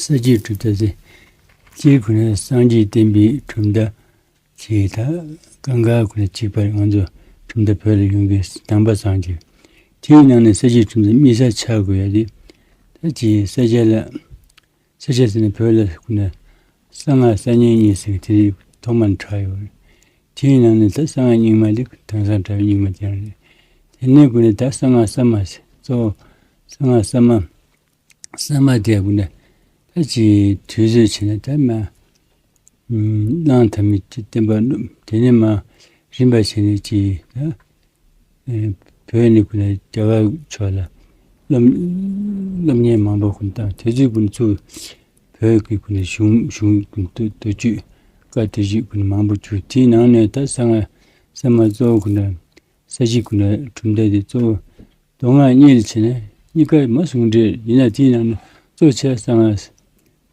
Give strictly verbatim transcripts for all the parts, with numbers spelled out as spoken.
ས་སྐྱའི་གྲུབ་མཐའ་ཟེར། སྤྱིར་ཁོ་ན་སངས་རྒྱས་བསྟན་པའི་གྲུབ་མཐའ་ཞེས་ད་གང་ག་ཁོ་ན་གཅིག་པར་ང་ཚོ་གྲུབ་མཐའ་བོད་ལ་ཡོང་གི་དམ་པ་སངས་རྒྱས། དེའི་ནང་ནས་ས་སྐྱའི་གྲུབ་མཐའ་དམིགས་བསལ་ཆགས་དགོས་ཡ་དེ། ད་ཅི་ས་སྐྱ་ལ། ས་སྐྱ་ཟེར་ན་བོད་ལ་ཁོ་ན་གསང་སྔགས་གསར་རྙིང་གཉིས་ཟེར་གི་དེ་རིགས་ཐོག་མར་གྲགས་ཡོད་རེད། དེའི་ནང་ནས་ད་གསང་སྔགས་རྙིང་མ་དེ་དེང་སང་གྲགས་པའི་རྙིང་མ་དེ་རང་རེད། དེ་ནས་ཁོ་ན་ད་གསང་སྔགས་གསར་མ་ཟེར་གཙོ་བོ་གསང་སྔགས་གསར་མ། གསར་མ་དེ་ཀུན་ནས་ད་ཅིག་དུས་ཚོད་བྱས་ན་ད་མ་གླང་དར་མའི་བསྟན་པ་བསྣུབས། དེ་ནས་མ་རིམ་པ་བྱས་ནས་ཅིག་ད་བོད་ནས་ཀུན་ནས་རྒྱ་གར་ཕྱོགས་ལ་སློབ་སློབ་གཉེར་མང་པོ་ཀུན་བཏང་། དེ་ཚོའི་ཀུན་ཚུར་བོད་ཀྱི་ཀུན་ནས་གཞུང་གཞུང་ཀུན་ཏུ་ཏུ་བཅུད་བཀའ་བསྟན་བཅོས་ཀུན་མང་པོ་བཅུག། དེའི་ནང་ནས་ད་གསང་སྔགས་གསར་མ་གཙོ་བོ་ཀུན་ནས་ས་གཞི་ཀུན་ནས་གྲུབ་མཐའ་དེ་གཙོ་བོ། མདོ་སྔགས་གཉིས་ལ་བྱས་ན་གཉིས་ཀ་མ་ཟུང་འབྲེལ་ཡིན་ན། དེའི་ནང་ནས་གཙོ་ཆེ་གསང་སྔགས་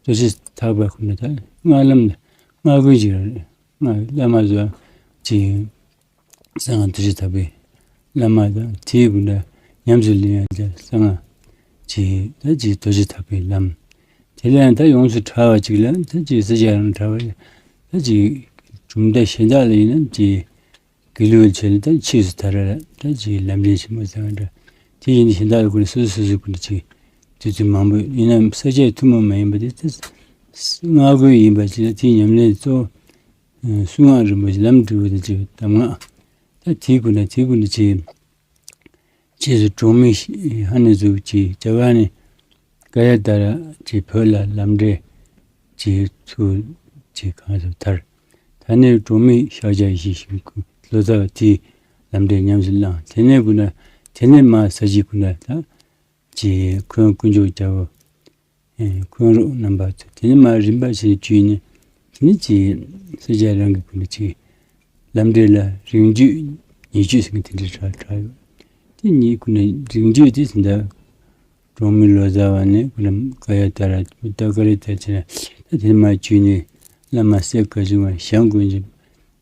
རྡོ་རྗེ་ཐེག་པ་ཁོ་ན་ད་སྔགས་ལམ་ལ་སྔགས་ཀུན་གྱི་རང་རེད། སྔགས་བླ་མ་ཟེར་ཅིག་གསང་སྔགས་རྡོ་རྗེ་ཐེག་པའི་བླ་མ་དང་དེའི་ཀུན་ནས་ཉམས་སུ་ལེན་ཡང་ཅིག་གསང་སྔགས་ཅིག་ད་ཅིག་རྡོ་རྗེ་ཐེག་པའི་ལམ། དེ་ལ་ཡང་ད་ཡོངས་སུ་གྲགས་པ་ཅིག་ལ་ད་ཅིག་ས་སྐྱ་རང་གྲགས་པ་ད་ཅིག་གྲུབ་མཐའ་གཞན་དག་ལ་ཡིན་ན་ཅིག་དགེ་ལུགས་ཆོས་ལ་ད་ཆོས་སུ་དར་ར་ད་ཅིག་ལམ་འབྲས་ཆེན་མོ་ཟེར་བ་འདྲ། དེ་ཡིན་གཞན་དག་ལ་ཀུན་ནས་སོ་སོ་སོ་སོའི་ཀུན་ནས་ཅིག་དུས་ཚོད་མང་པོ་ཡིན་ནའང་ས་སྐྱའི་ཐུན་མོང་མ་ཡིན་པ་དེ་ད་སྔགས་ཀུན་ཡིན་པ་ཅིག་ལ་དེའི་ཉམས་ལེན་གཙོ་བོ་གསང་སྔགས་རིན་པོ་ཆེ་ལམ་འབྲས་བུ་དང་བཅས་པའི་གདམས་ངག་ད་དེའི་ཀུན་ནས་དེའི་ཀུན་ནས་ཅིག་རྗེས་སུ་གྲོགས་མེད་ཧ་ནེ་ཟུག་ཅིག་རྒྱ་གར་ནས་ག་ཡ་ད་ར་ཅིག་བོད་ལ་ལམ་འབྲས་ཅིག་ཚུར་ཅིག་གང་ཟག་དར། ད་ནི་གྲོགས་མེད་ཤཱཀྱ་ཡེ་ཤེས་ཞིག་ལོ་ཙཱ་བ་དེའི་ལམ་འབྲས་ཉམས་སུ་བླངས། དེ་ནས་ཀུན་ནས་དེ་ནས་མ་ས་གཞི་ཀུན་ནས་ད་ཅིག་འཁོན་དཀོན་མཆོག་རྒྱལ་པོ། འཁོན་རོགས་རྣམ་པ་ཚོ་དེ་ནས་མ་རིམ་པ་བཞིན་བརྒྱུད་ནས་དེ་ནས་ཅིག་ས་སྐྱ་རང་གི་ཀུན་ནས་ཅིག་ལམ་འབྲས་ལ་རིང་བརྒྱུད་ཉེ་བརྒྱུད་ཟེར་མཁན་དེ་འདྲའི་གྲགས་གྲགས་ཡོད། དེ་གཉིས་ཀུན་ནས་རིང་བརྒྱུད་དེ་ད་གྲོགས་མེད་ལོ་ཙཱ་བ་ནས་ཀུན་ནས་ག་ཡ་ད་ར་ཏ་ཀ་རི་ད་ཅི་ན་ད་དེ་ནས་མ་བརྒྱུད་ནས་བླ་མ་སེ་ག་ཅུང་བ་ཞང་ཀུན་གྱི་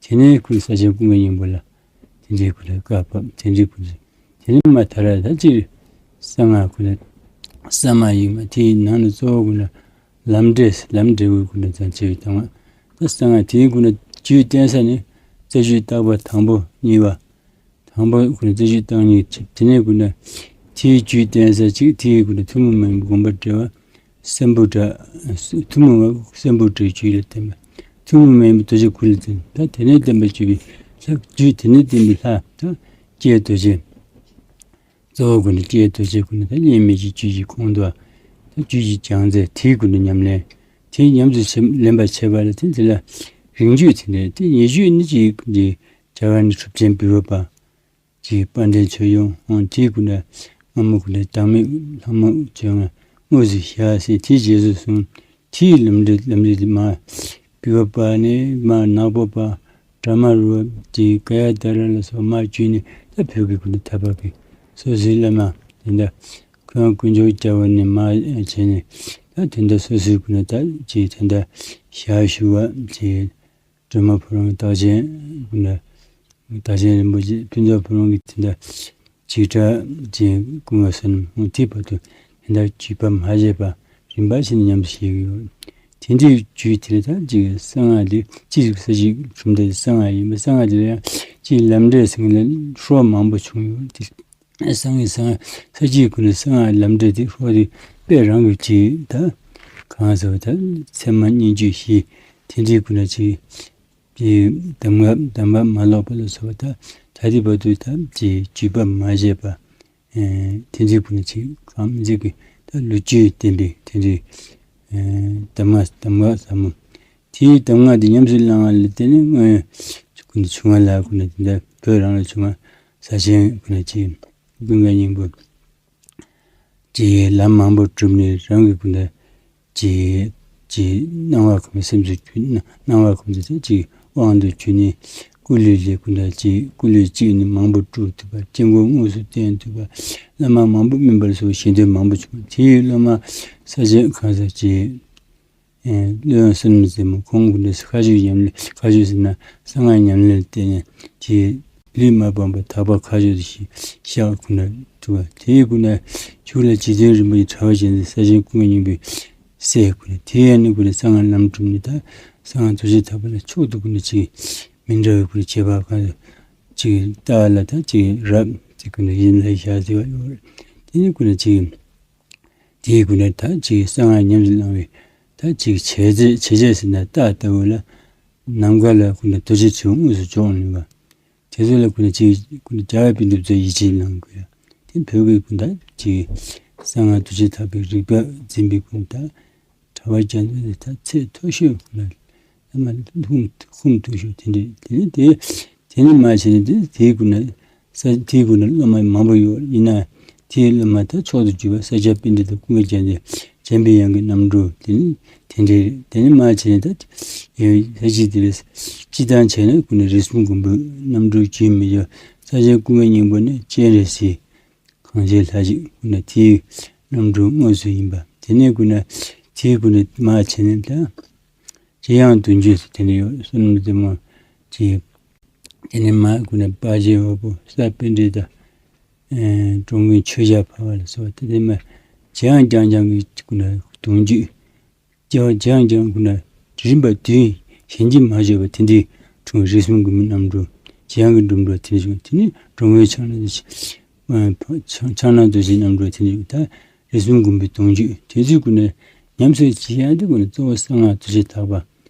དེ་ནས་ཁོའི་ས་ཆེན་ཀུན་དགའ་སྙིང་པོ་ལ་དེ་འདྲའི་ཁོ་ལ་བཀའ་ཕབ། དེ་འདྲའི་ཁོ་ལ་དེ་ནས་མ་ད་ར་ད་ཅིག་གསང་སྔགས་ཁོ་ལ་གསར་མ་ཡིན་མ་དེའི་ནང་ནས་གཙོ་བོ་ཁོ་ལ་ལམ་འབྲས་ལམ་འབྲས་བུ་ཁོ་ལ་ཙམ་བྱས་པའི་དང་ད་གསང་སྔགས་དེའི་ཁོ་ལ་རྒྱུད་བསྟན་ས་ནི་རྩ་རྒྱུད་བརྟག་པ་དང་པོ་གཉིས་པ། དང་པོ་ཁོ་ན་རྩ་རྒྱུད་བརྟག་གཉིས་ཆེ། དེ་ནས་ཁོ་ན་དེའི་རྒྱུད་བསྟན་ས་གཅིག་དེའི་ཁོ་ན་ཐུན་མོང་མ་ཡིན་པའི་སྒོམ་པ་འབྲེལ་བ་སེམས་བུ་དྲ། ཐུན་མོང་མ་སེམས་བུ་དྲའི་རྒྱུད་ལ་བསྟན་པ། ཐུན་མོང་མ་ཡིན་པའི་རྡོ་རྗེ་ཁུ་ལ་བསྟན། ད་དེ་ནས་བསྟན་པ་བརྒྱུད་པའི་ལྷ། རྒྱུད་དེ་ནས་བསྟན་པའི་ལྷ་ད་ཀྱེ་རྡོ་རྗེ། གཙོ་བོ་ཁོ་ན་ཀྱེ་རྡོ་རྗེ་ཁོ་ན་ད་གཉིས་མེད་ཀྱི་རྒྱུད་ཀྱི་ཁོང་དུ་ད་རྒྱུད་ཀྱི་བྱང་རྩེ་དེའི་ཁོ་ན་ཉམས་ལེན། དེ་ཉམས་སུ་ལེན་པ་བྱེད་པ་ལ་དེ་འདི་ལ་རིང་བརྒྱུད་དེ་འདྲ་དེ་ཉེ་བརྒྱུད་ནི་ཅིག་འདི། རྒྱ་གར་ནས་གྲུབ་ཆེན་བི་བ་པ། ཅིག་དཔལ་ལྡན་ཆོས་སྐྱོང་འོང་དེའི་སྐུ་ན་སྔ་མོ་སྐུ་ན་བདག་མེད་ལྷ་མོ་བྱོན་ང་དངོས་སུ་ཞལ་གཟིགས་དེའི་རྗེས་སུ་བཟུང་དེའི་ལམ་འབྲས་ལམ་འབྲས་དེ་མ་བི་བ་པ་ནས་མ་ནག་པོ་པ་དྲ་མ་རུ་བ་དེའི་ཀ་ཡ་ད་ར་ལ་སོགས་མ་བརྒྱུད་ནས་ད་བོད་ཀྱི་སྐུ་ན་ཐར་པ་གི་སོ་སོའི་བླ་མ་དེ་འདྲ་ཁོང་དཀོན་མཆོག་རྒྱལ་པོ་ནས་མ་བྱས་ནས་ད་དེ་འདྲ་སོ་སོའི་སྐུ་ན་ད་ཅིག་དེ་འདྲ་ཞལ་ཞུ་བ་ཅིག་སྒྲོལ་མ་ཕོ་བྲང་གི་བདག་ཆེན་ཀུན་ལ། བདག་ཆེན་རིན་པོ་ཆེ་ཕུན་ཚོགས་ཕོ་བྲང་གི་དེ་འདྲ་ཇི་ལྟར་ཅན་ཀུན་དགའ་བསོད་ནམས་འོང་དེའི་བར་དུ་དེ་འདྲ་བརྒྱུད་པ་མ་བྱས་པ་རིམ་པ་བཞིན་ཉམས་སུ་བཞེས་ཀྱི་ཡོད། དེ་འདྲའི་རྒྱུད་དེ་ལ་ད་ཅིག་གསང་སྔགས་ལས་ཅི་ཞིག་ས་གཞི་གྲུབ་མཐའ་གསང་སྔགས་ཡིན་པ་གསང་སྔགས་དེ་ལ་ཡང་ཅིག་ལམ་འབྲས་ཟེར་མཁན་ལ་ཧྲོ་མང་པོ་བྱུང་ཡོད་དེ། སངས་རྒྱས་སངས་ས་སྐྱའི་སྐུ་ནས་གསང་སྔགས་ལམ་འབྲས་དེ་ཧྲོ་དེ་དཔེ་རང་གི་ཅིག་ད་གང་ཟེར་བ་ད་ཚད་མ་སྙིང་བཅུད་བཞི་དེ་འདྲའི་སྐུ་ན་ཅིག་གི་གདམས་ངག་གདམས་པ་མ་ལོག་པ་ལ་སོགས་པ་ད་ད་ལྟའི་བར་དུ་ད་ཅིག་བརྒྱུད་པ་མ་བྱས་པ་དེ་འདྲའི་སྐུ་ན་ཅིག་གང་མི་ཅིག་གི་ད་ལོ་རྒྱུས་བསྟན་པའི་དེ་འདྲའི་གདམས་ངག་གདམས་ངག་ཟབ་མོ། དེའི་གདམས་ངག་འདི་ཉམས་སུ་བླང་བ་ལ་བརྟེན་ནས་སྔོན་ཀུན་ཏུ་བྱུང་བ་ལ་ཀུན་ཏུ་དེ་འདྲ་བོད་རང་ལ་བྱུང་བ་ས་ཆེན་ཀུན་ཏུ་ཅིག་ཀུན་དགའ་སྙིང་པོ་ཅིག་ལམ་མང་པོ་བསྒྲུབས་ནས་རང་གི་ཀུན་ཏུ་ཅིག་ཅིག་སྣང་བ་ཁོ་ནའི་སེམས་སུ་གྱུར་ན་སྣང་བ་ཁོ་ནའི་ཅིག་དབང་དུ་གྱུར་ནས་སྐུ་ལུས་ལས་ཀུན་ཏུ་ཅིག་སྐུ་ལུས་གཅིག་ནས་མང་པོ་སྒྲུབ་ཐུབ་པ་དཀྱིལ་འཁོར་དངོས་སུ་བསྟན་ཐུབ་པ་བླ་མ་མང་པོ་སྨིན་པ་ལ་སོགས་ཞལ་འདོན་མང་པོ་བྱུང་བ་དེའི་སློབ་མ་ས་ཆེན་གང་ཟག་ཅིག་བློན་བསོད་ནམས་རྩེ་མོ་ཁོང་གི་འདི་ཁ་ཆོས་ཉམས་ལེན་ཁ་ཆོས་ཟེར་ན་གསང་སྔགས་ཉམས་ལེན་བསྟེན་ནས་དེའི་ལུས་མ་སྤངས་པར་དག་པ་ཁ་ཆོས་དེ་ཞིག་ཤག་ཁོ་ན་ཐུབ་པ་དེའི་སྐུ་ན་ཆུ་ལ་རྗེ་བཙུན་རིན་པོ་ཆེ་གྲགས་པ་ཅན་དེ་ས་ཆེན་ཀུན་དགའ་སྙིང་པོའི་ གསལ་ཁུ་ནས་དེ་ཡང་ནི་ཁུ་ནས་གསང་སྔགས་ལམ་གྲུབ་ནས་ད་གསང་སྔགས་རྡོ་རྗེ་ཐེག་པ་ལ་མཆོག་ཏུ་ཁུ་ནས་ཅིག་མི་འདྲ་བའི་ཁུ་ནས་ཁྱད་པར་གང་ཅིག་ལྟ་བ་ལ་ད་ཅིག་རབ་ཅིག་ཁུ་ནས་ཡིན་ལ་བཞག་ཟེར་བ་ཡོད་རེད། དེ་ནི་ཁུ་ནས་ཅིག་དེའི་ཁུ་ནས་ད་ཅིག་གསང་སྔགས་ཉམས་སུ་བླང་བའི་ད་ཅིག་བྱས་རྗེས་བྱས་རྗེས་ཟེར་ན་རྟགས་ལྟ་བུ་ལ་ནམ་མཁའ་ལ་ཁུ་ནས་རྡོ་རྗེ་ཚུལ་དངོས་སུ་འཇོག་ནུས་པ། དེ་ཚོ་ལ་ཁུ་ནས་ཅིག་ཁུ་ནས་རྒྱལ་བ་པཎ་གྲུབ་ཚོས་ཡིད་ཆེས་གནང་དགོས་ཡ། དེ་བོད་ཀྱི་ཁུ་ནས་ཅིག་གསང་སྔགས་རྡོ་རྗེ་ཐེག་པའི་རིག་པ་འཛིན་པའི་ཁུ་ནས་ད་གྲྭ་པ་རྒྱ་མཚོ་དེ་ད་ཚད་མཐོ་ཤོས་ཁུ་ནས་ལ་མ་ཧུམ་ཧུམ་མཐོ་ཤོས་དེ་འདྲས་དེ་ནས་དེ་དེ་ནས་མ་བྱས་ནས་དེ་དེའི་ཁུ་ནས་ས་དེའི་ཁུ་ནས་སློབ་མ་མང་པོ་ཡོད་ཡིན་ན། དེའི་སློབ་མ་ད་མཆོག་ཏུ་གྱུར་པ་ས་སྐྱ་པཎྜི་ཏ་ཀུན་དགའ་རྒྱལ་མཚན་འཇམ་པའི་དབྱངས་ཀྱི་རྣམ་སྤྲུལ་དེ་ནི་དེ་འདྲའི་དེ་ནི་མ་བྱས་ནས་ད་ཡང་ས་གཅིག་དེ་ལས་སྤྱི་བཏང་བྱས་ན་ཀུན་ནས་རིགས་གསུམ་མགོན་པོའི་རྣམ་སྤྲུལ་རྒྱུན་མི་འཆད་ས་སྐྱ་ཀུན་དགའ་སྙིང་པོ་ནི་སྤྱན་རས་གཟིགས་གངས་ཅན་ལྷ་གཅིག་ཀུན་ནས་དེའི་རྣམ་སྤྲུལ་དངོས་སུ་ཡིན་པ་དེ་ནས་ཀུན་ནས་དེའི་ཀུན་ནས་མ་བྱས་ནས་ད། ཇེ་ཡང་དུ་འཇུག་ཟེར་དེ་འདྲ་ཡོད། བསོད་ནམས་རྩེ་མོ་གྱིས། དེ་ནས་མ་ཀུན་ནས་དཔལ་ཆེན་དབའ་བོད་ས་པཎྜི་ཏ། ཨེ་འགྲོ་མགོན་ཆོས་རྒྱལ་འཕགས་པ་ལ་སོགས་པ་དེ་དེ་མ་ཇེ་ཡང་ཀྱང་ཀྱང་གི་ཀུན་ནས་དུང་འཇུག་ཇེ་ཡང་ཀྱང་ཀུན་ནས་རིམ་པ་བདུན་གཞན་གྱིས་མ་བྱས་པ་དེ་འདྲའི་འཁྲུངས་རིགས་གསུམ་མགོན་པོའི་རྣམ་སྤྲུལ་ཇེ་ཡང་གི་འགྲོ་འགྲོ་དེ་འདྲ་བྱུང་། དེ་ནས་འགྲོ་མགོན་ཕྱག་ན་རྡོ་རྗེ། ཕྱག་ཕྱག་ན་རྡོ་རྗེའི་རྣམ་སྤྲུལ་དེ་འདྲ་བྱུང་། ད་རིགས་གསུམ་མགོན་པོའི་དུང་འཇུག་དེ་ཚོའི་སྒོ་ནས་ཉམས་སུ་བཞེས་ཡག་དེ་སྒོ་ནས་གཙོ་བོ་གསང་སྔགས་རྡོ་རྗེ་ཐེག་པ།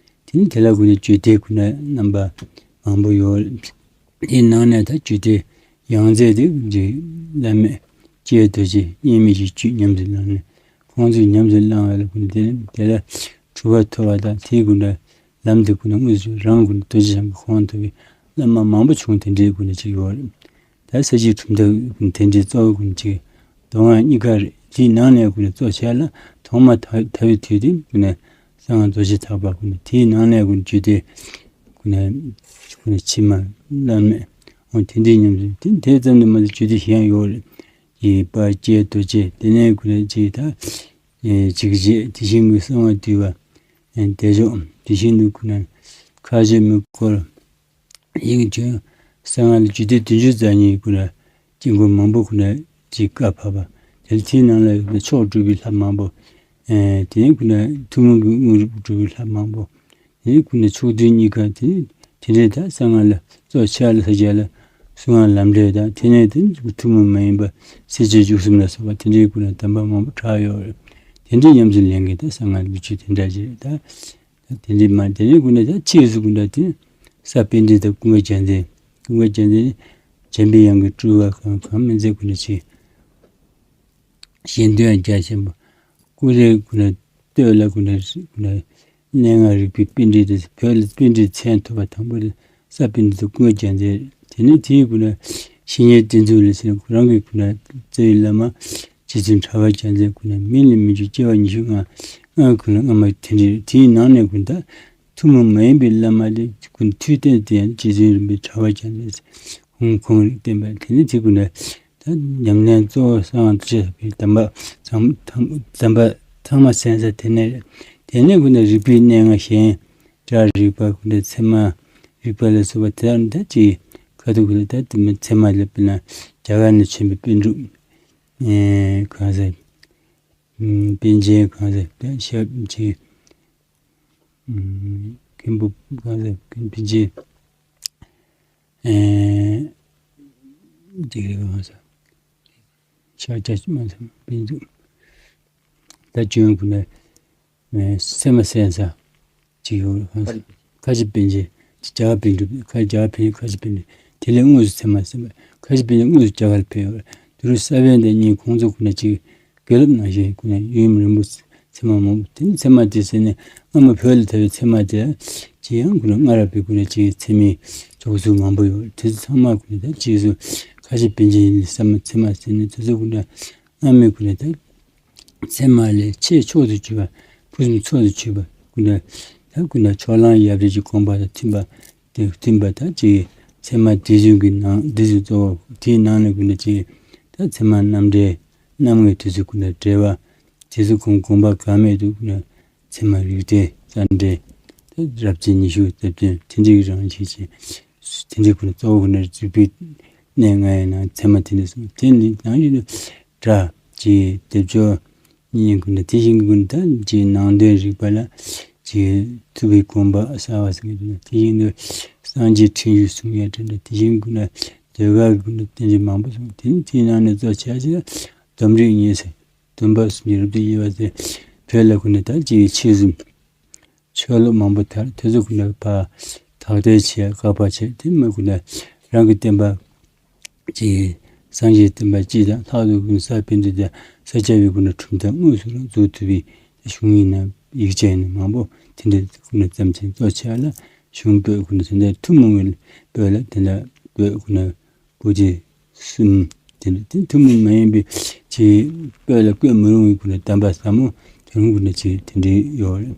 དེ་ནི་དེ་ལ་སྒོ་ནས་རྒྱུད་སྡེ་ཀུན་ནས་རྣམ་པ་མང་པོ་ཡོད། དེའི་ནང་ནས་ད་རྒྱུད་སྡེ་ཡང་རྩེ་དེ་འདི་བླ་མེད་ཀྱེ་རྡོ་རྗེ་དབྱེར་མེད་ཀྱི་རྒྱུད་ཉམས་སུ་བླངས་ནས་ཁོང་ཚོས་ཉམས་སུ་བླངས་པ་ལ་སྒོ་ནས་དེ་ནི་དེ་ལ་གྲུབ་པ་ཐོབ་པ་དང་དེའི་སྒོ་ནས་ལམ་དེ་ཀུན་ནས་དངོས་སུ་རང་ཀུན་ནས་རྡོ་རྗེ་འཆང་གི་དབང་ཐོབ་པའི་བླ་མ་མང་པོ་བྱུང་དེ་འདྲའི་སྒོ་ནས་ཅིག་ཡོད་རེད། ད་ས་གཞི་གྲུབ་མཐའ་དེ་འདྲའི་གཙོ་བོ་ཀུན་ཅིག་མདོ་སྔགས་གཉིས་ཀ་རེད། དེའི་ནང་ནས་ཀུན་གཙོ་ཆེ་ལ་ཐོག་མ་ཐ་ཐ་བའི་དུས་དེ་ཀུན་གསང་སྔགས་རྡོ་རྗེ་ཐེག་པ་ཀུན་དེའི་ནང་ནས་ཀུན་རྒྱུད་སྡེ་ཀུན་ཀུན་ཕྱི་མ་བླ་མེད་འོ་དེ་འདྲའི་ཉམས་སུ་དེ་དེ་ཙམ་དུ་མ་ཟད་རྒྱུད་སྡེ་གཞན་ཡོད་རེད། ཡི་དཔལ་ཀྱེ་རྡོ་རྗེ་དེ་ནས་ཀུན་ཅིག་ད་འཇིགས་བྱེད་དེ་བཞིན་གྱི་གསང་བ་འདུས་པ། དལ་འབྱོར་དེ་བཞིན་དུ་ཀུན་ནས་ཁ་ཆེ་མི་འཁོར། དབྱིངས་ཆོས་གསང་སྔགས་ལ་རྒྱུད་སྡེ་བདུན་ཅུ་རྩ་གཉིས་ཀུན་ལ་དཀྱིལ་འཁོར་མང་པོ་ཀུན་ལ་ཅིག་བཀའ་ཕབ་པ། དེ་ལ་དེའི་ནང་ལ་མཆོག་སྤྲུལ་པའི་ལྷ་མང་པོ། དེ་ནས་ཀུན་ལ་ཐུན་མོང་གི་དངོས་གྲུབ་སྤྲུལ་པའི་ལྷ་མང་པོ། དེ་ནས་ཀུན་ལ་ཕྱོགས་བདུན་གཉིས་ཀ་དེ་ནས་དེ་འདྲའི་ད་གསང་སྔགས་ལ་གཙོ་ཆེ་བ་ལ་ས་སྐྱ་ལ་གསང་སྔགས་ལམ་འབྲས་དང་དེ་ནས་དེ་ཐུན་མོང་མ་ཡིན་པ་སེལ་བྱེད་བཅུ་གསུམ་ལ་སོགས་པ་དེ་འདྲའི་ཀུན་ལ་གདམས་པ་མང་པོ་གྲགས་ཡོད་རེད། དེ་འདྲའི་ཉམས་སུ་ལེན་མཁན་ད་གསང་སྔགས་ལུས་ཆོས་དེ་འདྲ་ཅིག་རེད་ད། དེ་འདྲའི་མ་དེ་ནས་ཀུན་ནས་ད་ཕྱིས་སུ་ཀུན་ད་དེ་ས་པཎྜི་ཏ་ཀུན་དགའ་རྒྱལ་མཚན་ཀུན་དགའ་རྒྱལ་མཚན་འཇམ་པའི་དབྱངས་ཀྱི་སྤྲུལ་པ་གང་གང་མིན་ཚད་ཀུན་ནས་ཆེ། གཞན་དོན་རྒྱ་ཆེན་པོ་ཀུན་ལས་ཀུན་ནས་སྟོད་ལ་ཀུན་ནས་ཀུན་ནས་གནས་ལྔ་རིག་པའི་པཎྜི་ཏ་བོད་ལ་པཎྜི་ཏའི་མཚན་ཐོབ་པ་དང་པོ་ལ་ས་པཎྜི་ཏ་ཀུན་དགའ་རྒྱལ་མཚན་དེ་ནས་དེའི་ཀུན་ནས་བཤེས་གཉེན་བསྟེན་ཚུལ་ལ་ཟེར་ཁོ་རང་གི་ཀུན་ནས་རྩ་བའི་བླ་མ། རྗེ་བཙུན་གྲགས་པ་རྒྱལ་མཚན་ཀུན་ནས་མི་ལ་མི་འཇུག་སྐྱེ་བ་ཉི་ཤུ་ལྔ་ལྔ་ཀུན་ལ་སྔ་མ་དེ་འདྲའི་དེའི་ནང་ནས་ཀུན་ད་ཐུན་མོང་མ་ཡིན་པའི་བླ་མ་ལས་ཀུན་ཐུགས་བསྟན་དེ་ཡང་རྗེ་བཙུན་རིམ་པའི་གྲགས་པ་རྒྱལ་མཚན་ཁོང་ཁོང་རིག་བསྟན་པ་དེ་ནི་དེ་ཀུན་ནས་ད་ཉམས་ལེན་གཙོ་བོ་གསང་སྔགས་རྡོ་རྗེ་ཐེག་པའི་གདམས་པ་ཚང་ཚང་གདམས་པ་ཚང་མ་གསན་ས་དེ་ནས་རེད། དེ་ནས་ཀུན་ནས་རིག་པའི་གནས་ལྔ་གཞན་སྒྲ་རིག་པ་ཀུན་ནས་ཚད་མ་རིག་པ་ལ་སོགས་པ་དེ་དག་ནི་ད་ཅིག་ཁ་ཐུག་ཀུན་ནས་ད་དེ་མི་ཚད་མ་ལ་དཔེར་ན་རྒྱ་གར་ནས་བྱོན་པའི་པཎ་གྲུབ། ཨེ་གང་ཟེར། ཨམ་པཎ་ཆེན་གང་ཟེར་དེ་ཞབས་ཀྱི། ཨམ་མཁན་པོ་གང་ཟེར་པཎ་ཆེན། ཨེ་འདི་གང་ཟེར། ཕྱག་རྒྱ་མ་ཟེར་པཎ་གྲུབ། ད་བྱོན་ཀུན་ནས། ཚད་མ་གསན་ས་ཅིག་ཡོད་རེད། ཁ་ཆེ་པཎ་ཆེན་རྒྱ་གར་པཎ་གྲུབ། ཁ་རྒྱ་གར་པཎ་ཁ་ཆེ་པཎ་གྲུབ་དེ་ལས་དངོས་སུ་ཚད་མ་གསན་པ། ཁ་ཆེ་པཎ་ཆེན་དངོས་སུ་རྒྱ་གར་ཕེབས་ཡོད་རེད། དུ་རུ་ས་བོན་དེ་གཉིས་ཁོང་ཚོ་ཀུན་ནས་ཅིག་དགེ་སློབ་ནང་བཞིན་ཀུན་ནས་ཡུན་རིང་པོ་ཚད་མ་མང་པོ་དེ་ནི་ཚད་མ་དེ་ཟེར་ནས་སྔ་མ་བོད་ལ་དར་བའི་ཚད་མ་དེ་ཅི་ཡང་ཀུན་ནས་སྔ་རབས་པའི་ཀུན་ནས་ཅིག་ཚད་མའི་ཚོགས་ཚུལ་མང་པོ་ཡོད་རེད། དེ་ཚོ་ཚང་མ་ཀུན་ནས་ད་རྗེས་སུ་ཁ་ཆེ་པཎ་ཆེན་ཡིན་ས་མ་ཚད་མ་ཟེར་ནས་དེ་ཚོ་ཀུན་ནས། སྔ་མའི་ཀུན་ནས་ད་ཚད་མ་ལས་ཆེས་མཆོག་ཏུ་གྱུར་པ་ཕུན་སུམ་ཚོགས་སུ་གྱུར་པ་ཀུན་ནས་ད་ཀུན་ནས་ཕྱོགས་གླང་ཡབ་རིལ་གྱི་དགོངས་པ་དང་མཐུན་པ་དེ་མཐུན་པ་ད་ཅིག་ཚད་མ་སྡེ་བདུན་གྱི་ནང་སྡེ་བདུན་གཙོ་བོ་དེའི་ནང་ནས་ཀུན་ནས་ཅིག་ད་ཚད་མ་རྣམ་འགྲེལ་རྣམ་ལྔའི་དུས་ཚོད་ཀུན་ནས་འགྲེལ་བ་དེ་ཚོ་ཁོང་དགོངས་པ་འགལ་མེད་དུ་ཀུན་ནས་ཚད་མ་རིགས་འགྲེ་རྩ་འགྲེལ་ད་རབ་བྱེད་ཉི་ཤུ་རྩ་བདུན་དེ་འདྲའི་རང་བཞིན་ཅན་དེ་འདྲའི་ཀུན་ནས་གཙོ་བོ་ཀུན་ནས་རིག་པའི་གནས་ལྔའི་ནང་ཚད་མ་དེ་འདྲ་གསུངས། དེ་ནི་ནང་བཞིན་དུ། སྒྲ་ཅིག་སྡེབ་སྦྱོར་ ཡིན་ཀུན་ན་དེ་བཞིན་ཀུན་ད་ཀྱི་ནང་དོན་རིག་པ་ལ་ཀྱི་ཐུབ་པའི་གོམ་པ་གསར་བ་ཟེར་གྱི་འདུག་དེ་བཞིན་དུ་སངས་རྒྱས་ཁྲིད་ཡུལ་གསུང་ཡ་དྲན་དྲ་དེ་བཞིན་ཀུན་ན་ཟློས་གར་ཀུན་ན་བསྟན་བཅོས་མང་པོ་གསུངས། དེ་ནི་དེའི་ནང་ནས་གཙོ་ཆེ་ཆེ་སྡོམ་རིག་གཉིས་ཟེར། སྡོམ་པ་གསུམ་གྱི་རབ་ཏུ་དབྱེ་བ་ཟེར། བོད་ལ་ཀུན་ན་ད་ཀྱི་ཆོས་གསུམ། ཆོས་ལུགས་མང་པོ་དར། དེ་ཚོ་ཀུན་ན་ཕར་དག་ཐེར་བྱས་དགག་པ་བྱས། དེ་མི་ཀུན་ན་རང་གི་བསྟན་པ་ཅིག་སངས་རྒྱས་བསྟན་པ་སྤྱི་དང་ལྷག་ཏུ་ཀུན་ས་པཎྜི་ཏ་ས་སྐྱ་པའི་ཀུན་ན་གྲུབ་མཐའ་དངོས་སུ་རང་འཛུགས་ཐུབ་པའི་གཞུང་ཡིན་ན་ཡིག་ཆ་ཡིན་ན་མང་པོ་དེ་འདྲ་ཀུན་ན་བརྩམས་ཆེན་གཙོ་ཆེ་བ་ལ་གཞུང་བོད་ཀུན་ན་དེ་འདྲ་ཐུན་མོང་བའི་བོད་ལ་དེ་འདྲ་བོད་ཀུན་ན་སྐུ་ཚེ་གསུམ། དེ་ནི་དེ་ཐུན་མོང་མ་ཡིན་པའི་ཅིག་བོད་ལ་བཀོད་མི་རུང་བའི་ཀུན་ནས་གདམས་པ་ཟབ་མོ་དེ་རུང་ཀུན་ནས་ཅིག་དེ་འདྲའི་ཡོད་རེད།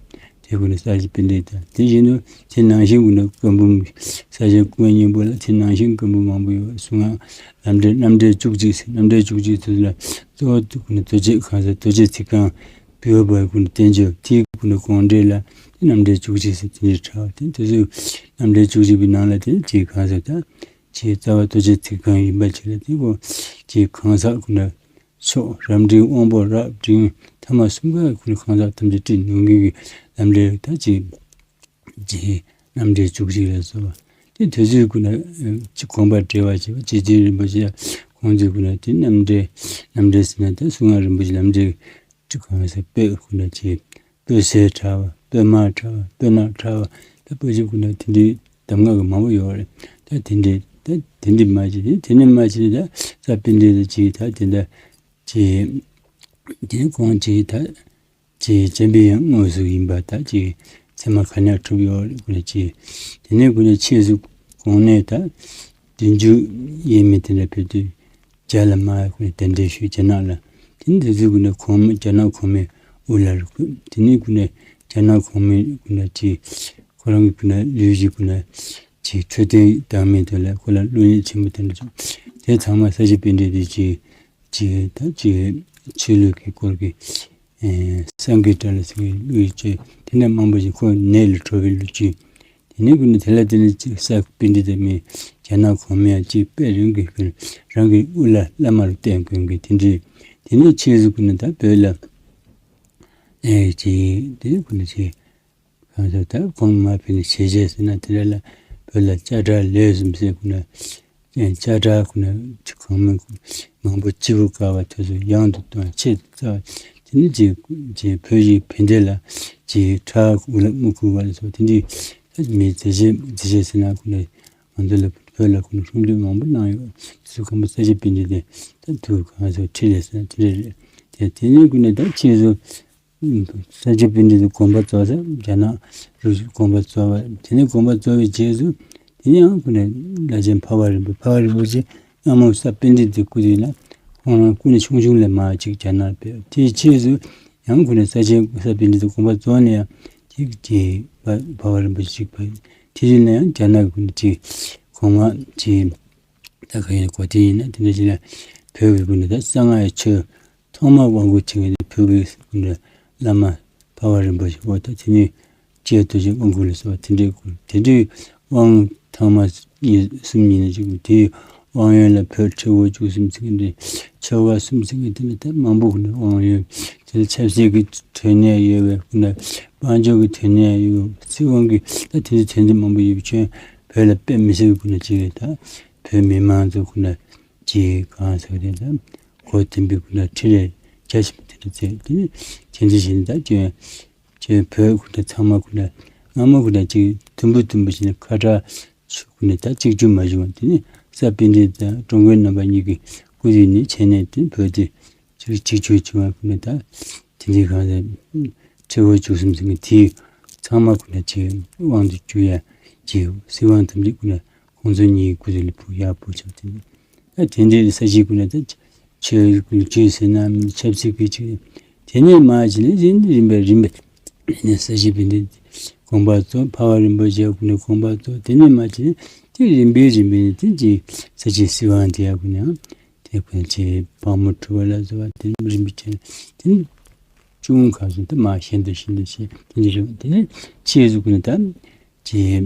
དེ་ཀུན་ནས་ས་སྐྱ་པཎྜི་ཏ་དང་དེ་བཞིན་དུ་དེ་ནང་བཞིན་ཀུན་ནས་བཀའ་འབུམ་ས་སྐྱ་ཀུན་མཉམ་པོ་ལ་དེ་ནང་བཞིན་བཀའ་འབུམ་མང་པོ་ཡོད། གསུང་ངག་ལམ་འབྲས་རྣམ་འགྲེལ་བཅུ་གཅིག་ཟེར། རྣམ་འགྲེལ་བཅུ་གཅིག་དེ་ལ་གཙོ་བོ་དེ་ཀུན་ནས་རྡོ་རྗེ་གང་ཟག་རྡོ་རྗེ་ཚིག་རྐང་བོད་པ་ཀུན་ནས་བསྟན་བཅོས་དེ་ཀུན་ནས་དགོངས་འགྲེལ་ལ་དེ་རྣམ་འགྲེལ་བཅུ་གཅིག་ཟེར་དེ་འདྲའི་གྲགས་པ་དེ་དེ་ཚོའི་རྣམ་འགྲེལ་བཅུ་གཅིག་པའི་ནང་ལ་དེ་ཅིག་གང་ཟག་ད། ཅེས་རྩ་བ་རྡོ་རྗེ་ཚིག་རྐང་ཡིན་པ་ཅིག་ལ་དེ་གོ་ཅེས་གང་ཟག་ཀུན་ལ་སོགས་རབ་འབྲིང་དབང་པོ་རབ་འབྲིང་ཐ་མ་གསུམ་ཀ་ཀུན་གང་ཟག་ཐམས་ཅད་སྤྲིན་ནོར་གྱི་ལམ་ལས་ད་ཅེས་ཅེས་རྣམ་འགྲེལ་བཅུ་གཅིག་ལ་སོགས་པ་དེ་དུས་ཚོད་ཀུན་ལ་ཅི་དགོངས་པ་འགྲེལ་བ་བྱེད་པ་རྗེ་བཙུན་རིན་པོ་ཆེ་ཁོང་ཚོས་ཀུན་ལ་དེ་རྣམ་འགྲེལ་རྣམ་འགྲེལ་ཟེར་ན་ད་གསུང་ངག་རིན་པོ་ཆེ་རྣམ་འགྲེལ་ཅི་གང་ཟག་པོད་ཀུན་ལ་ཅེས། སྤོས་ཟས་ཕྲ་བ། སྤོས་མར་ཕྲ་བ། སྤོས་ནག་ཕྲ་བ། ད་སྤོས་ཆུ་ཀུན་ན་དེ་འདྲའི་གདམས་ངག་གི་མང་པོ་ཡོད་རེད། ད་དེ་འདྲའི་ད་དེ་འདྲའི་མ་བྱེད་དེ་དེ་ནས་མ་བྱེད་ད་ས་པཎྜི་ཏ་ཅིག་ད་དེ་འདྲ་ཅིག་དེ་ཁོང་ཅིག་ད་ཅིག་སྤྱན་པའི་ཡང་དངོས་སུ་ཡིན་པ་ད་ཅིག་ཚད་མ་ག་ནས་གྲུབ་ཡོད་རེད་ཀུན་ན་ཅིག་དེ་ནས་ཀུན་ན་ཆེས་སུ་གོང་ནས་ད། བདུན་ཅུ་ཡས་མས་དེ་འདྲ་ཕེབས་དུས་རྒྱ་ལ་མར་ཀུན་གདན་འདྲེན་ཞུས་རྒྱ་ནག་ལ། དེ་ནས་དེ་ཚོའི་ཀུན་ནས་གོང་མ་རྒྱ་ནག་གོང་མའི་དབུ་བླར་བསྐོས། དེ་ནས་ཀུན་ནས་རྒྱ་ནག་གོང་མའི་ཀུན་ནས་ཅིག་ཁོ་རང་གི་ཀུན་ནས་ལུས་ཀྱི་ཀུན་ནས་ཅིག་འཕྲོད་བསྟེན་བདག་མེད་དེ་ལ་ཁོ་ལ་བློ་ཡིད་ཆེན་པོ་དེ་འདྲ་བྱུང་། དེ་ཚང་མ་ས་སྐྱ་པཎྜི་ཏ་ཅིག་ཅིག་ད་ཅིག་ཆོས་ལུགས་ཀྱི་སྐོར་གྱི་ཨེ་སངས་རྒྱས་བཀྲ་ལ་གསོལ་བའི་གླུ་ཡི་བཅས་དེ་འདྲ་མང་པོ་ཞིག་ཁོ་ནད་ལ་གྲོལ་བའི་གླུ་བཅས། དེ་ནས་ཀུན་ནས་དེ་ལ་དེ་ནས་ཅིག་ས་པཎྜི་ཏ་མི་རྒྱ་ནག་གོང་མའི་ཅིག་དཔེ་རང་གི་རང་གི་དབུ་བླ་བླ་མར་བསྟེན་དགོས་ཀྱི་དེ་འདྲའི་དེ་ནས་ཆོས་སུ་ཀུན་ནས་ད་བོད་ལ་ཨེ་ཅིག་དེ་ཀུན་ནས་ཅིག་གང་ཟག་ད་གོང་མ་ཕེབས་ནས་ཞལ་བཞེས་ཟེར་ན་དེ་འདྲ་ལ་བོད་ལ་དཔྱ་ཁྲལ་ལས་གསུམ་ཟེར་ཀུན་ནས། ཅེས་དཔྱ་ཁྲལ་ཁོ་ན་གང་མང་མང་པོ་སྤྱི་བོ་དཀར་བ་དེ་ཚོ་ཡང་དུ་གཏོང་ཆེད་རྩ་བ་དེ་ནི་ཅེས་ཅེས་བོད་ཀྱི་བན་དེ་ལ་ཅེས་ཁྲག་དབུ་ལ་དམུ་ཁུ་བ་ལ་སོགས་དེ་འདྲའི་མི་མཛད་རྗེས་མཛད་རྗེས་ཟེར་ན་ཁོ་ན་ང་ཚོ་ལ་བོད་ལ་ཁོ་ན་སྲུང་སྐྱོབ་མང་པོ་གནང་ཡོད། དེ་ཚོ་གང་པོ་ས་སྐྱ་པཎྜི་ཏ་ད་དུ་གང་ཚོ་ཁྲིད་ལས་ཟེར་ན་དེ་འདྲ་རེད། དེ་དེ་ནི་ཁོ་ན་ད་ཁྱེད་ཚོ། ས་སྐྱ་པཎྜི་ཏའི་དགོངས་པ་རྫོགས་ཚར་རྒྱ་ནག་རུ་དགོངས་པ་རྫོགས་པ་དེ་ནས་དགོངས་པ་རྫོགས་པའི་རྗེས་སུ་དེ་ནས་ཡང་ཁོ་ནས་བླ་ཆེན་འཕགས་པ་རིན་པོ་འཕགས་པ་རིན་པོ་ཆེ་སྔ་མོ་ས་པཎྜི་ཏའི་སྐུ་དུས་ན་ཁོང་རང་སྐུ་ན་ཆུང་ཆུང་ལས་མར་ཅིག་རྒྱ་ནག་ཕེབས། དེའི་རྗེས་སུ་ཡང་ཁོ་ནས་ས་ཆེན་ས་པཎྜི་ཏའི་དགོངས་པ་རྫོགས་ནས་ཡང་ཅིག་ཅིག་འཕགས་པ་རིན་པོ་ཆེ་ཅིག་ཕེབས། དེ་དུས་ན་ཡང་རྒྱ་ནག་གི་ཁོ་ནས་ཅིག་གོང་མ་ཅིག་ད་ག་ཡིན་གོ་དེ་ཡིན་ན་དེ་འདྲ་ཞིག་ལ་བོད་ཀྱི་སྐུ་ནས་ད་གསང་སྔགས་ཆོས། ཐོག་མར་དབང་བསྐུར་བྱེད་མཁན་དེ་བོད་ཀྱི་སྐུ་འདྲ་བླ་མ་འཕགས་པ་རིན་པོ་ཆེ་འོ་ད་དེ་ནས་ཀྱེ་རྡོ་རྗེ་དབང་བསྐུར་ལ་སོགས་པ་དེ་འདྲའི་སྐུ་དེ་འདྲའི་དབང་ཐང་མ་གཉིས་གསུམ་ཡིན་ན་ཅིག་དེའི་དབང་ཡོན་ལ་བོད་ཁྲི་འོ་བཅུ་གསུམ་ཚིག་འདི་ཆོ་ག་གསུམ་ཚིག་འདི་ནི་ད་མང་པོ་ཀུན་ནས་དབང་ཡོན་དེ་ལ་ཆབ་སྲིད་ཀྱི་དོན་གནད་ཡོད་པའི་ཀུན་ནས་དཔལ་འབྱོར་གྱི་དོན་གནད་ཡོད་སྲིད་དབང་གི་ད་དེ་འདྲའི་དོན་འདི་མང་པོ་ཡོད་པའི་ཁྱོན་བོད་ལ་དཔེ་མི་སྲིད་པའི་ཀུན་ནས་ཅིག་ད་བོད་མི་མང་ཚོ་ཀུན་ནས། ཅེས་གང་ཟག་དེ་དང་གོ་བསྟན་པའི་སྐུ་ན་ཁྲི་རལ་བརྒྱ་ཞིག་དེ་འདྲ་མཛད། དེ་ནས་ཁྱེད་ཚོ་བཞིན་དང་ཁྱོད་ཁྱོད་བོད་སྐུ་ན་ཚང་མ་སྐུ་ན་སྔ་མོ་སྐུ་ན་གཅིག་དུམ་བུ་དུམ་བུ་བྱས་ནས་ཁ་བྲལ་ཆུ་སྐུ་ན་ད་གཅིག་གྱུར་མ་བྱུང་བ་དེ་ནས་ས་པཎ་གྲི་དང་ཀྲུང་གོའི་རྣམ་པ་གཉིས་ཀྱི་སྐུ་དུས་ནས་བྱས་ནས་དེ་བོད་དེ་གཅིག་གཅིག་གྱུར་བྱུང་བ་སྐུ་ན་ད་དེ་འདྲའི་གང་ཟག་ཁྲི་འོ་བཅུ་གསུམ་ཟེར་མཁན་དེའི་ཚང་མ་སྐུ་ན་གཅིག་དབང་དུ་བསྡུ་ཡ་གཅིག་སྲིད་དབང་དམ་ཚིག་སྐུ་ན། ཁོང་ཚོ་གཉིས་སྐུ་ཚེ་ལ་ཕུག་ཡག་པོ་ཆགས་ཏེ། ད་དེ་འདྲའི་ས་གཞི་སྐུ་ན་ད་ཆོས་ཀྱི་ཆོས་ཟེར་ན་ཆབ་སྲིད་ཀྱི་ཆོས། དེ་ནས་མར་བྱས་ནས་རིམ་རིམ་པས་རིམ་པས་ནས་ས་གཞི་པའི་འདི་དགོངས་པ་རྫོགས། འཕགས་པ་རིན་པོ་ཆེ་སྐུ་ན་དགོངས་པ་རྫོགས། དེ་ནས་མར་བྱས་ནས་དེ་རིམ་པས་རིམ་པས་ནས་དེ་ཅི་ས་གཞི་སྲིད་དབང་དེ་ཡག་པོ་ནས་དེ་ཀུན་ཆེ་དཔའ་མོ་གྲུ་པ་ལ་སོགས་པ་དེ་རིམ་པས་བྱས་ནས་དེ་ནས་ཅུང་ཁ་སོང་དེ་མར་ཞན་དུ་ཞན་དུ་ཞན་དེ་འདྲ་བྱུང་། དེ་ནས་ཆོས་སྐུ་ན་ད། ཅེས་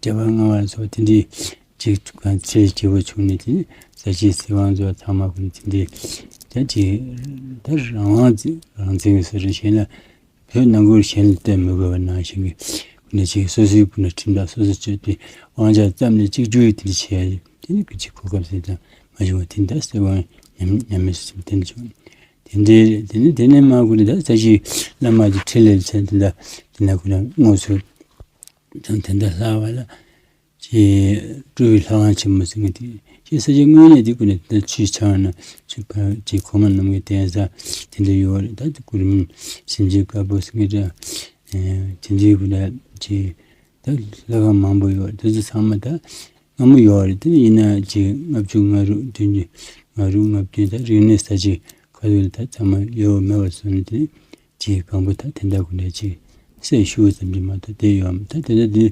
རྒྱལ་བ་ལྔ་པ་སོགས་དེ་འདྲའི་ཅིག་གང་ཚེ་སྐྱེ་བོ་བྱུང་ནས་དེ་ནི་ས་གཞི་སྲིད་དབང་སོགས་ཚང་མ་ཀུན་དེ་འདྲའི་ ད་ཅིག་ད་རང་དབང་རང་བཙན་གྱི་ས་རེད། གཞན་ལ་བོད་ནང་ཁུལ་གཞན་ལ་བལྟ་མི་དགོས་པ་ནང་བཞིན་གྱི་ནས་ཅིག་སོ་སོའི་བུ་ན་ཁྲིམས་ཐག་སོ་སོ་གཅོད་དེ་དབང་ཆ་ཙམ་ནས་གཅིག་གྱུར་ཡོད་དེ་འདྲ་བྱས་ཡ་དེ་ནི་གི་ཅིག་གོ་སྐབས་ཟེར་དང་མ་བྱུང་བ་དེ་འདྲ་སེ་བ་ཉམས་ཉམས་མེད་སུ་ཅིག་དེ་འདྲ་བྱུང་། དེ་འདྲའི་དེ་ནི་དེ་ནས་མ་དགོས་ནས་ད་ས་གཞི་བླ་མ་གི་ཁྲི་ལས་ཚན་དེ་འདྲ་དེ་ན་ཁོ་ན་དངོས་སུ་དང་དེ་འདྲ་ལྷག་པ་ལ། ཅེས་སྤྲུལ་པའི་ལྷ་ཁང་ཆེན་མོ་ཟེར་མཁན་དེ་ཅེས་ས་ཆ་དངོས་གནས་དེ་ཀུན་ནས་ད་ཆུའི་ཆ་ན་ཆུ་ཕར་ཅེས་གོང་མ་རྣམ་ངེས་བསྟན་ས་དེ་འདྲ་ཡོད་རེད། ད་དེ་ཀུན་སེམས་ཅན་དཀར་པོ་ཟེར་མཁན་འདྲ་དེ་འདྲའི་ཀུན་ནས་ཅེས་ད་ལྷ་ཁང་མང་པོ་ཡོད་རེད། དེ་ཚོ་ཚང་མ་ད་སྔ་མོ་ཡོད་རེད། དེ་ཡིན་ན་ཅེས་ལྔ་བཅུ་ང་དྲུག་བདུན་ཅུ་ང་དྲུག་ལྔ་བདུན་ད་རིག་གནས་ས་ཆ་ག་ཚོད་ལ་ད་ཚང་མ་ཡོད་མེད་པ་སོང་ནས་དེ་ཅེས་གང་པོ་ད་དེ་འདྲ་ཀུན་ནས་ཅེས་སེ་ཞུ་ཙམ་གྱིས་མ་གཏོགས་དེ་ཡོད་མ་ད་དེ་འདྲ་དེ།